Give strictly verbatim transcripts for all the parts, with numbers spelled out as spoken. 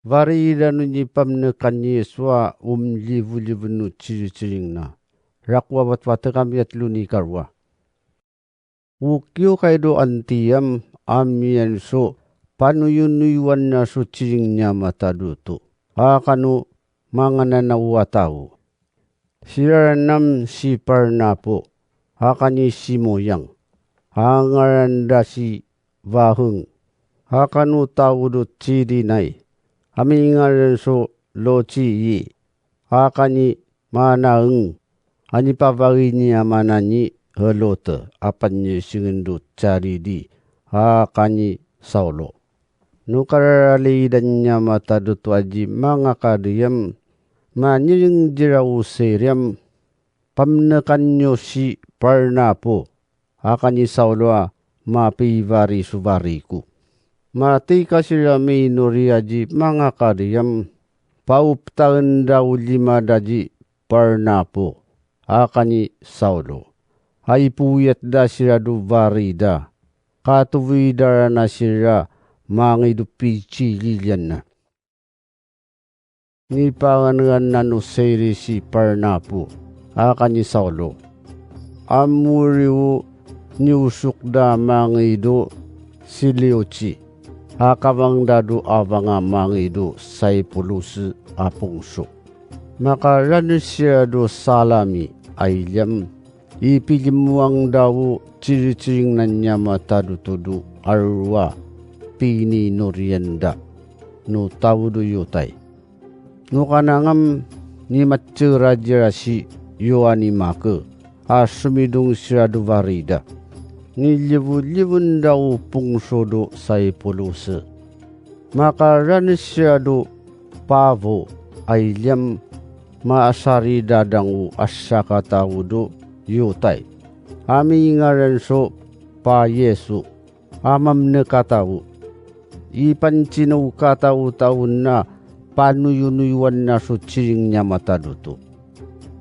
Vari ira nu nipamnekan ni Yesu a umljivuljivun nu ciri'ciring na. Raku a vatvatekam yatlu ni karua. Ukiukay do antiyam amiyan su panuyunuyuan na su ciring nya matadutu. A kanu mangananaw a tau. Siraranam si Parnapu, a kani si Muyang, a ngaran da si Vaheng, a kanu tau do Cirinay, a mingaran su Luciyi, a kani Manaeng, a nipavai ni amanani Helote, a panyisingen do Caridi, a kani Saulu. Nu kararalidan nya matadutu aji mangakadiyam, manyiring djira u siriyam, pamnekan nyu si Parnapu, a kani Saulu a mapivarisuvari ku. Matika sira minuri aji mangakadiyam, pauptaen da u lima daji Parnapu, a kani Saulu. A ipuyat da sira do vari da, katuvuidara na sira mangidu picililjan. Nipanganean nanu Siri si Parnapu, a kani Saulu. A muri u niusuk da mangidu Siliuci, a kavang da do avanga mangidu Saipulusi a pungsu. Makaran sira do Salami a ilyam, i piljimuang da u ciriciring na nya matadutu do arua pininurian da nu tau do Yutay. Nu kanangam ni maceradjera si Yuani Make, a sumidung sira do vari da. Ni ljivuljivun da u pungsu do Saipulusi. Makaran sira do Pavu a ilyam, maasari dadang u asakatau do Yutay. A mingaran su Pa Yesu, a mamnekatau. I pancinu katau taun na panuyunuyuan na su ciring nya matadutu.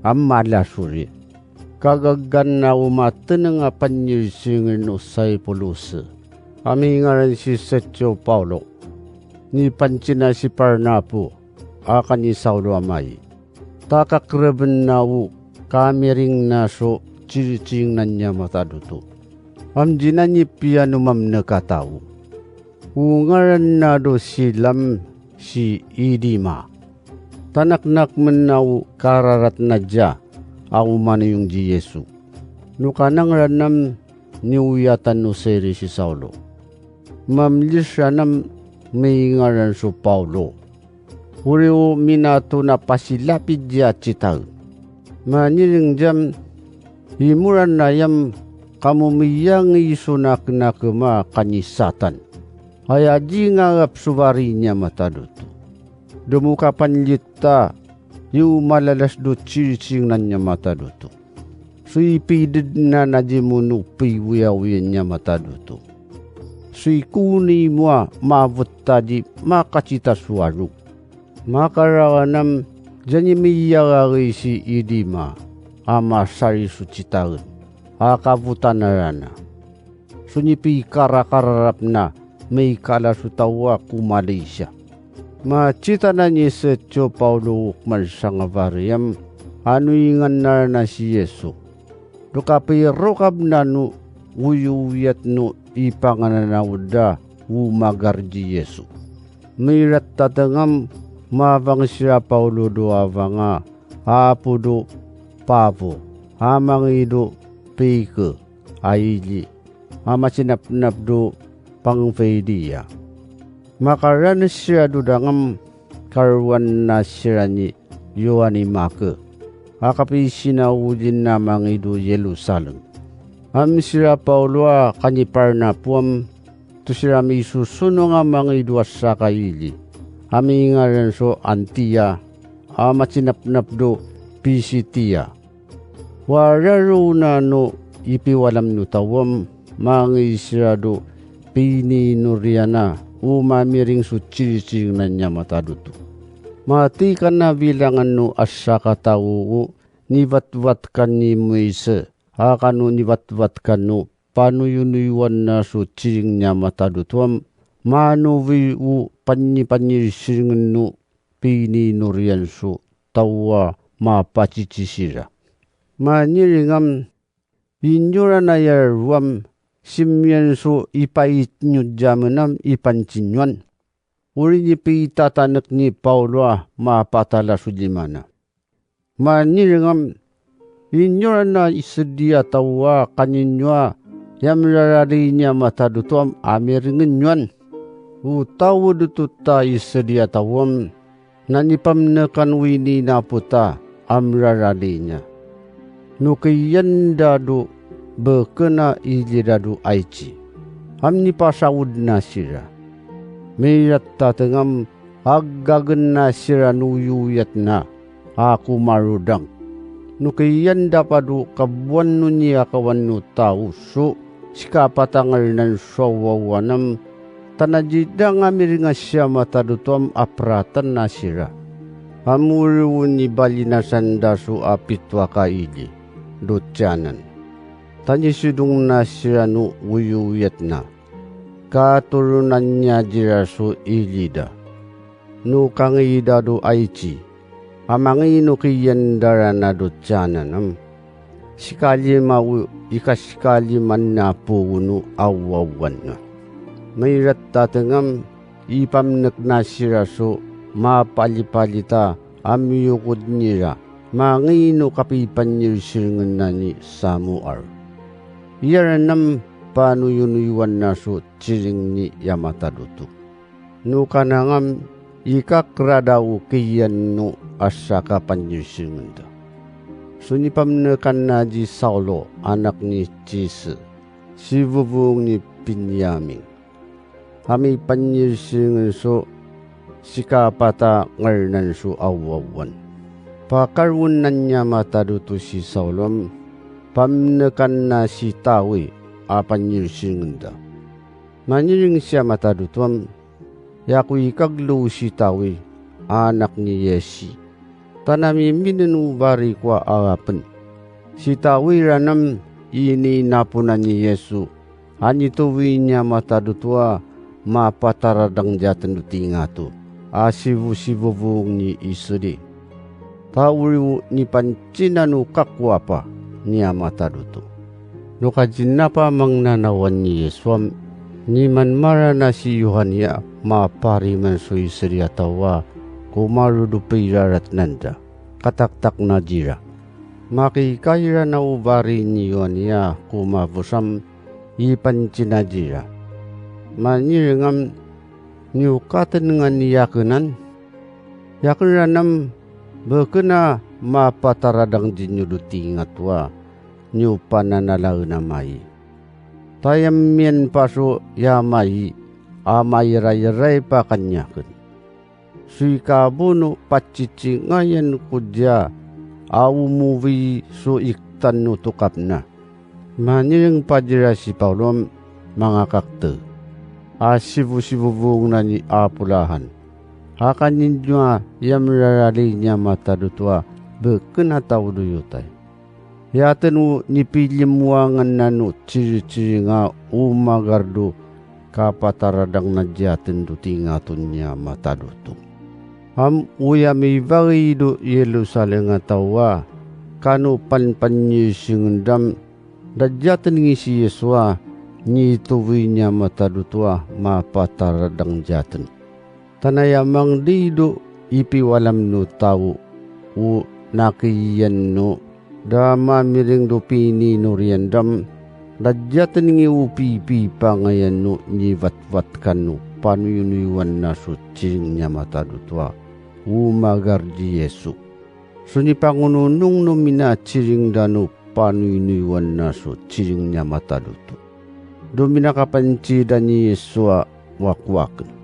A malasuri. Kagagan na u mateneng a panyisingen nu Saipulusi. A mingaran si Setio Paulu. Ni pancina si Parnapu, a kani Saulu a mai. Takakereben na u kamiring na su ciriciring na nya matadutu. Amjina ni pianu mamnekatau. U ngaran na do silam si Idima. Tanaknak men na u kararat na dja a u manuyung ji Yesu. Nu kanangranam niuyatan nu Siri si Saulu. Mamljisanam mingaran su Paulu. Uri u minatu na pasilapidja citaen. Manyiring djam, imuran ayam kamumiyangi su naknakema kani Satan. Aya djingagap su vari nya matadutu. Demukapan ljita, yu malalas do ciricing na nya matadutu. Suipided na nadjimunu piwiyawiyan nya matadutu. Suikuni mua mavut tadi makacita suaru. Makaraganam djanyimiyagari si Idima, a masari su citaen, a kavutanarana. Sunyipi karakararap na mei kala su tawa ku Malaysia. Macita na nyi Setio Paulu ukman sangavariam, anu ingan narana si Yesu. Duka pirukab nanu uyuyat nu ipangananauda umagar ji Yesu. Mirat tatengam mavang sira Paulu do avanga, apu do Pavu, amangi do Pike, aili, amacinapnap do Pangfiliya. Makaran sira dudangam karuan na sira ni Yuani Make, a kapisinaulin na mangidu Yerusalem. Am sira Paulu a kani Parnapuam, tu sira misusunung a mangidu a sakaili, a mingaran su Antia, a macinapnap do Pisitia. Wararuna nu ipiwalam nu tawam mangisiradu pininuriana u mamiring su ciricing na nya matadutu. Matikan na vilangan nu asakatau u nivatvatkan ni Muise, a kanu nivatvatkan nu panuyunuyuan na su ciring nya matadutuam, manuvi u panyipanyirsingen nu pininurian su tawa mapacicisira. Manyiringam, inyuran a yaruam simian su ipaitnyudjamenam ipancinguan. Uri nipitatanek ni Paulu a mapatala su ljimana. Manyiringam, inyuran a isedia tawa kanyinua yamirarali nia matadutuam a miringenyuan. Utaud tuta isedia tawam nanipamnekan wini naputa a mirarali nia. Nu kiyanda du beken a iljida du aici, a minipasaud nasira. Miratatengam, agagen nasira nu yuyat na a kumarudang. Nu kiyanda padu kabuan nu nia kawan nu tau su sikapatangalenan su awawanem, tanajidang a miringasia matadutuam a peratan nasira. A muriu ni balinasan dasu a pitua kaili dutjanan. Tanyisidung nasira nu uyuyat na katurunan nia jira su iljida. Nu kangida du aici, a manginu kiyandaran a dutjananem. Sikalima u ika sikaliman na puunu awawan. Mairat tatengam ipamnek nasira su mapalipalita a miyukud nira manginu kapipanyirsirngen nani samuar. Iyarenem panuyunuyuan nasu ciring ni yamatadutu. Nu kanangam ika keradaw kiyan nu asa kapanyirsirngen ta. Su nipamnekan naji Saulo anak ni Cise, sivuvung ni Pinyamin. A mipanyirsirngen su sikapatangalenan su awawan. Pakarunan nia matadutu si Saulom, pamnekan na si Tawi a panyirsirngen ta. Manyiring sia matadutuam, yaku ikaglu si Tawi, anak ni Yesi. Tanamiminen u vari kua alapen. Si Tawi ranem ini napunan ni Yesu, a nituvi nia matadutua mapataradang djaten dutingatu, a sivusivuvung ni Iseli. Ta uri u nipancinan u kakuapa nia matadutu. Nu kajinapa mangnanawan ni Yesuam, nimanmaran a si Yuhania mapariman su Iseli a tawa kumarudu pirarat nanda, kataktak na jira. Makikairan a u vari ni Yuhania kumavusam ipancin a jira. Manyiringam niukatenengan ni yakenan. Yaken ranem beken a mapataradang djinyu dutingatua niupananalaen a mai. Tayamian pasu ya mai a mairairai pakanyaken. Suikabunu pacicingayan kudja a umuvi su iktan nu tukapna. Manyiring pajira si Paulom mangakakte a sivusivuvung nani Apulahan. A kaninjua yamirarali nia matadutua beken a tauduyutai. Yaten u nipiljemuangan nanu ciriciringa u magardu kapataradang na djaten dutingatun nia matadutu. Am uya mivaidu Yerusalem a tawa kanu panpanyisingendam, dadjaten ngi si Yesua nituvi nia matadutua mapataradang djaten. Tanayamang didu ipiwalam nu tau u nakiyan nu dama miring du pininurian dam, dadjaten ngi u pipipangayan nu nyivatvatkan nu panuyunuyuan nasu ciring nia matadutua u magar di Yesu. Su nipangununung nu minaciring danu panuyunuyuan nasu ciring nia matadutu. Duminakapancida ni Yesu a wakuaken.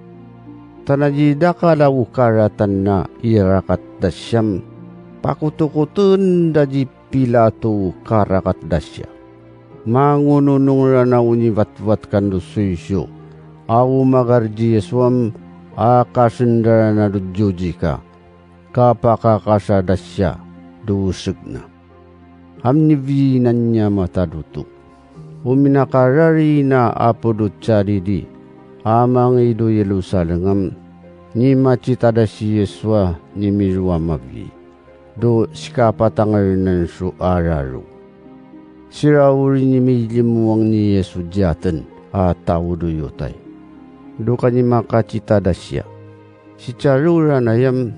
Tanajidakala u karatan na irakat dasyam, pakutukutun daji Pilatu u karakat dasya. Mangununung rana u nyivatvatkan du suysiu, a u magar di Yesuam a kasendaran a djujika. Kapakakasa dasya dusekna. Amnivinan nia matadutu. Uminakarari na apuducadidi. a mangidu Yerusalengam, ni macitadasi Yesu a ni miruamavi, du sikapatangarenan su araru. Sira uri ni milimuang ni Yesu djaten a tau du Yutai, du ka ni makacitadasi a. Sicaruranayam,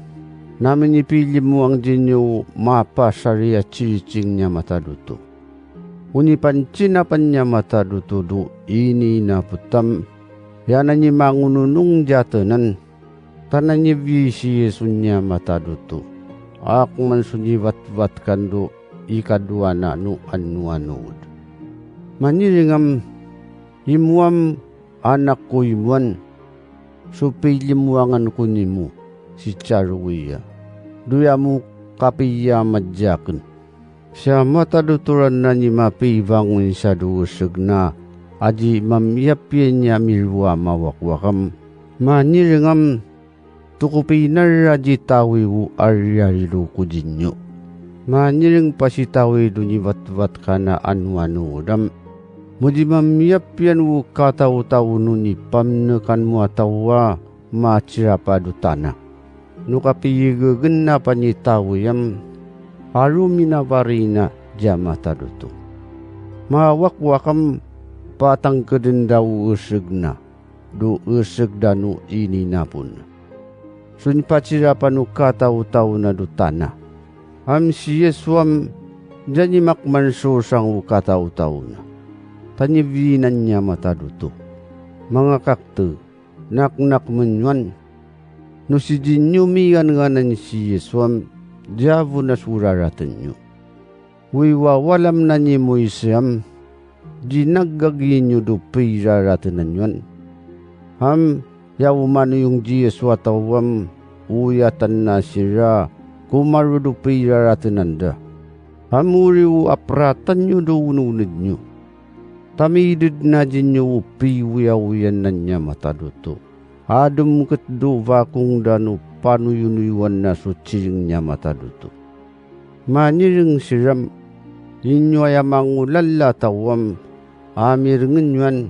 naminipilimuang djinyu mapasari a ciricing nia matadutu. Unipancinapan nia matadutu du ini na putam, ya nanyimangununung djatenan, tananyivi si Yesu nia matadutu. Akman su nyivatvatkan du i kaduana nu anuanuud. Manyiringam, imuam anak ku imuan, su pilimuangan ku nimu, sicaruya, duya mu kapiya madjaken. Siamataduturan nanyimapivangun sa du usegna, aji mamiyapian nia mirua mawakwakam, manyiringam, tukupinar aji tawi u ariarilu ku djinyu. Manyiring pasitawi du nyivatvat kana anuanuudam. Mudimamiyapian u katautau nu nipamnekan mu a tawa macirapa du tana. Nu kapiyegegen a panitawiyam, aru minavarina djamatadutu. Mawakwakam patangkeden dau usegna, du useg danu ininapun. Sun pacirapa nu katautau na du tana. Am si Yesu am, djanyimakman susang u katautau na. Tanyivinan nia matadutu. Mangakakte, naknak menyuan. Nu si djinyu miganganan si Yesu am, djavun a suraratenyu. Ui wawalam nanyimuisiam, djinagag inyu du piraratenanyuan. Am, ya umanuyung dji Yesu a tawam, uyatan nasira, kumaru du piraratenanda. Am uri u apratannyu du ununednyu. Tamided na djinyu u piuyauyannanya matadutu. Adem ketdu vakung danu panuyunuyuan na su ciring nia matadutu. Manyiring siram, inyuaya mangulalla tawam, amirengenyuan,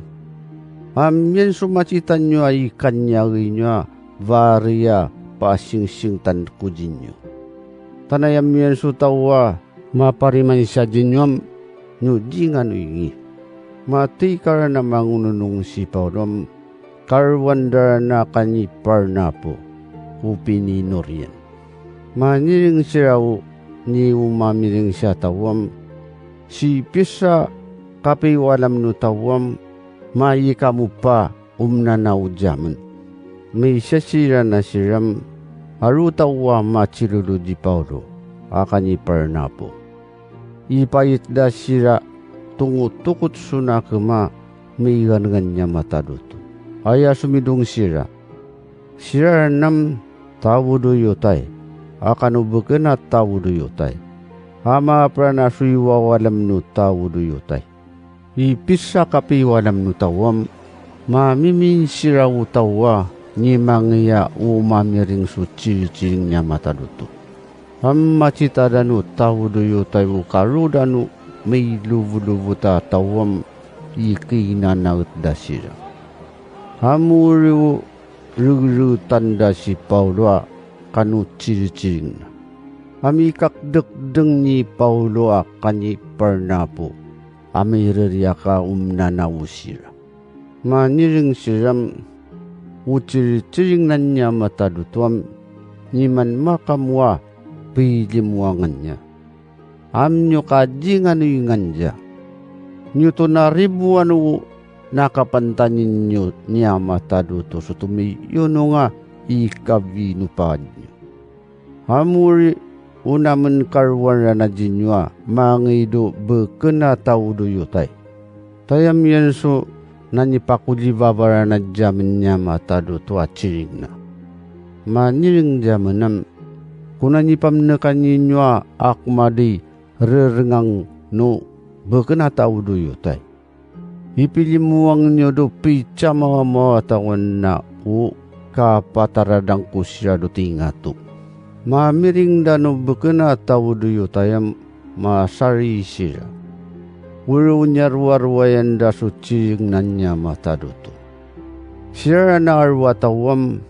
amian su macitanyua ikan nia inyua varia pasingsingtan ku djinyu. Tanayamian su tawa, mapariman sa djinyuam, nu djinganuingi. Mati karana mangununung si Paulom, karuan darana kani Parnapu, ku pininurian. Manyiring sirau ni umamiring sa tawam, si pisa kapiwalam nu tawam, mayi kamupa umnanau djamen. Misasira na siram, aru tawa macilulu di Paulu, a kani Parnapu. Ipayit da sira tungutukut suna kema migangan nia matadutu. Aya sumidung sira. Sira nam tavudu yutai, a kanu bekena tavudu yutai. Ama prana sui wawalam nu tavudu yutai. I pisa kapiwalam nu tawam, mamimin sira u tawa, nyimangiya u mamiring su ciriciring nia matadutu. Amma cita danu tavudu yutai u karu danu meiluvuluvu ta tawam i kinanaut da sira. Amuri u rugrutan da si Paulu a kanu ciriciring na. Ami kakdekdeng ni Paulu a kani Parnapu, ami reriaka umnanau sira. Manyiring siram, u ciriciring nanya matadutuam, niman makamua pijimuangannya. Amnyu kajinganuingannya. Nyu tu naribuan u nakapantanin nyu nia matadutu sutumiyununga i kavinupanyu. Amuri unamen karuan rana jinyua mangidu bekena taudu yutai. Tayamiyan su nanipakujivavaran a djamen nia matadutu a ciricing na. Manyiring djamenam, ku nanipamnekan inyua a kumadi rerengang nu bekena taudu yutai. Ipilimuang nyu du picamamawatawen na u kapataradang ku sira du tingatu. Mamiring da nu bekena taudu yutayam masari sira. Uri u nyaruaruayan da su ciricing nanya matadutu. Sirara na aru a tawam,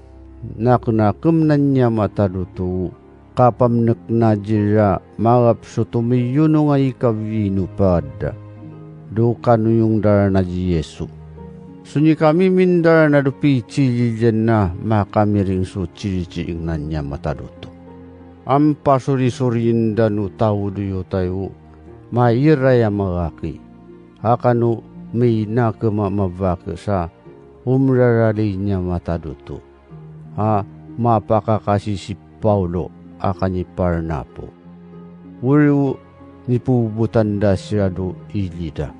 nakenakem na nia matadu tu, kapamnek na zira, malap su tumiyunung a i kavinupad. Duka nu yungdara na zi Yesu. Su nia kamimin dara na dupi cililjen na makamiring su ciliciling na nia matadu tu. Ampasurisuriin da nu tau du yutayu, maira ya magaki. Aka nu mei na kema mavake sa umrarali nia matadu tu. A mapakakasi si Paulu a kani Parnapu. Uri u nipubutan da siradu ilida.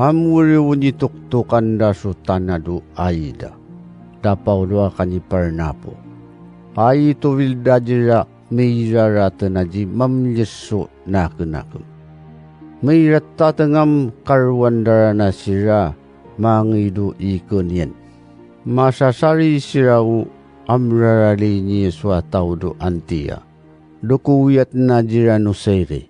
Am uri u nituktukan da su tanadu aida. Da Paulu a kani Parnapu. Ai tuvil da zira meirara tenazi mamljesu nakenakem. Meiratatengam karuandara na sira mangidu i kenian. Masasari sira u amrarali ni Yesu a taudu antia. Dukuyat na zira nu seri.